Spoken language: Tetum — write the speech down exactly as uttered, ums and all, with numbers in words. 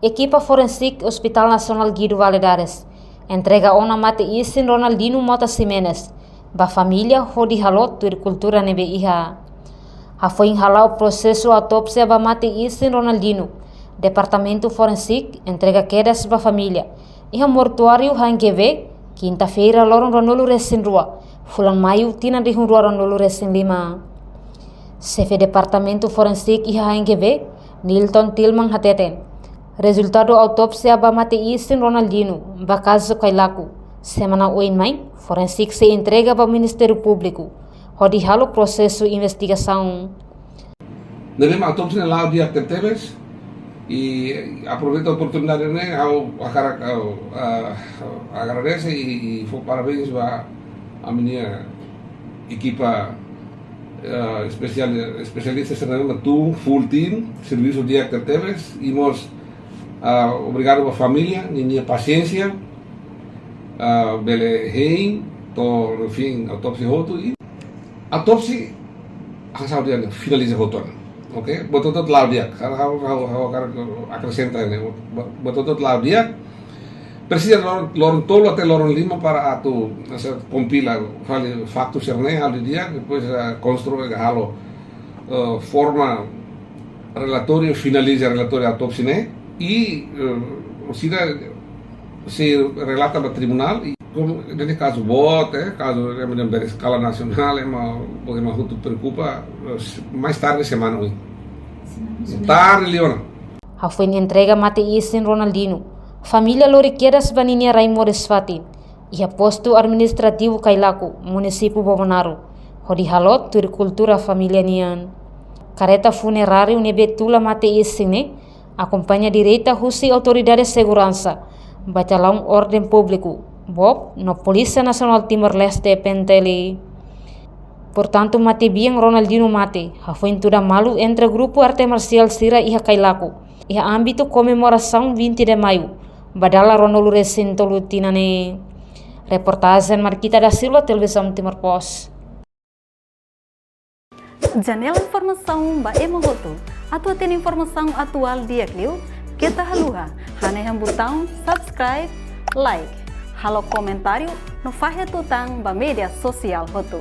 Ekipa forensik Hospital Nasionál Guido Valadares entrega ona mate-isin Ronaldinho Mota Ximenes ba família hodi halo tuir kultura ne'ebé iha. Hafoin hala'o prosesu autópsia ba mate-isin Ronaldinho, Departamentu Forensik entrega kedas ba família iha mortuáriu H N G V, kinta-feira loron ruanulu-resin-rua fulan Maiu tinan rihun rua ruanulu-resin-lima. Xefe Departamentu Forensik iha H N G V, Nilton Tilman hateten, rezultadu autópsia ba mate-isin Ronaldinho ba kazu Cailaco semana oin mai forensik sei entrega ba Ministériu Públiku hodi halo prosesu investigasaun. Ne'ebé mak autópsia ne'e la'o di'ak tebetebes, i aproveita oportunidade ne'e, ha'u hakarak, ah, ah, agradese i, i fó parabéns ba ami-nia ekipa, ah, espesiál, espesialista sira ne'ebé tun full team, servisu di'ak tebetebes, i mós, ah, obrigadu ba família, ninia pasiénsia, ah, bele hein, to'o, no fim, autópsia hotu, i autópsia, hanesan ha'u dehan, finaliza hotu ona. Oke? Buat hotu-hotu la'o di'ak. Ha'u, ha'u, ha'u, ha'u hakarak akresenta ne'e. Buat, buat hotu-hotu la'o di'ak. Presiza loron, loron tolu até loron lima para atu, hanesan kompila fali faktu sira-ne'e, halo di'ak, depois, ah, konstrui ka halo, eh, forma relatóriu, finaliza relatóriu autópsia ne'e, i, eh, orsida sei relata ba tribunál, i komu ne'e kazu boot, eh, kazu ne'ebé iha eskala nasionál, ema, ema hotu preokupa, eh, mais tarde semana oin. Tarde liu ona. Hafoin entrega mate-isin Ronaldinho, família lori kedas ba ninia rai moris-fatin iha postu administrativu Cailaco, munisípiu Bobonaro, hodi halo tuir kultura família nian. Kareta funeráriu ne'ebé tula mate-isin ne'e akompaña direta husi autoridade seguransa, Batallão Ordem Pública, BOP, no Polísia Nasionál Timor-Leste, P N T L. Portantu, matebian Ronaldinho mate hafoin tuda malu entre grupu arte marsiál sira iha Cailaco, iha ámbitu komemorasaun vinte de Maio, ba dala ruanulu-resin-tolu tinan ne'e. Reportajen Marquita da Silva, Televizaun Timor Post. Janela informasaun ba ema hotu. Atu hatene informasaun atuál di'ak liu, keta haluha hanehan butaun subscribe, like, halo komentáriu no fahe tutan ba média sosiál hotu.